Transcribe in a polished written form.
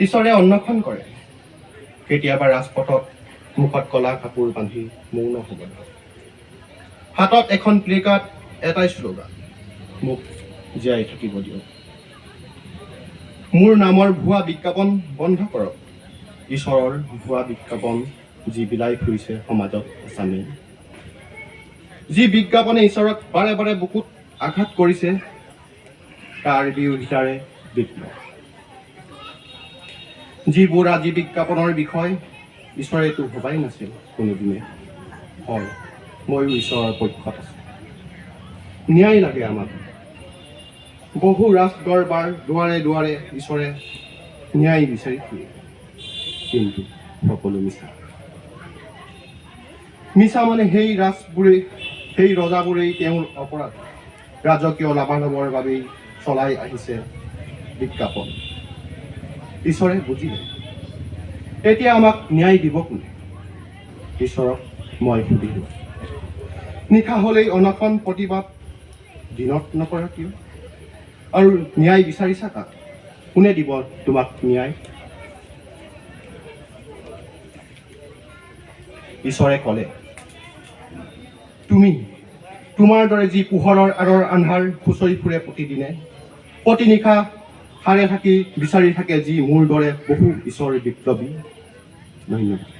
ঈশ্বৰে অন্নক্ষণ কৰে। কেতিয়াবা ৰাজপথত মুখত কলা কাপোৰ বান্ধি মৌন হ'ব ধৰে। হাতত এখন প্লেকাৰ্ড, এটাই শ্লোগান, মোক জীয়াই থাকিব দিয়ক, মোৰ নামৰ ভুৱা বিজ্ঞাপন বন্ধ কৰক। ঈশ্বৰৰ ভুৱা বিজ্ঞাপন যি বিলাই ফুৰিছে সমাজত এচামে, যি বিজ্ঞাপনে ঈশ্বৰক বাৰে বাৰে বুকুত আঘাত কৰিছে, তাৰ বিৰোধিতাৰে বিপ্লৱ। যিবোৰ আজি বিজ্ঞাপনৰ বিষয়, ঈশ্বৰে এইটো ভবাই নাছিল কোনোদিনে। হয়, ময়ো ঈশ্বৰৰ পক্ষত আছোঁ। ন্যায় লাগে আমাক। বহু ৰাজ দৰবাৰ দুৱাৰে দুৱাৰে ঈশ্বৰে ন্যায় বিচাৰি ফুৰে, কিন্তু সকলো মিছা। মিছা মানে সেই ৰাজবোৰেই, সেই ৰজাবোৰেই তেওঁৰ অপৰাধ। ৰাজকীয় লাভালাভৰ বাবেই চলাই আহিছে বিজ্ঞাপন। ঈশ্বৰে বুজিলে, এতিয়া আমাক ন্যায় দিব কোনে? ঈশ্বৰক মই সুধিলোঁ, নিশা হ'লেই অনশন প্ৰতিবাদ দিনত নকৰা কিয়? আৰু ন্যায় বিচাৰিছা কাক? কোনে দিব তোমাক ন্যায়? ঈশ্বৰে ক'লে, তুমি তোমাৰ দৰে যি পোহৰৰ আঁৰৰ আন্ধাৰ খুচৰি ফুৰে প্ৰতিদিনে, প্ৰতি নিশা সাৰে থাকি বিচাৰি থাকে যি মোৰ দৰে বহু ঈশ্বৰ বিপ্লৱী। ধন্যবাদ।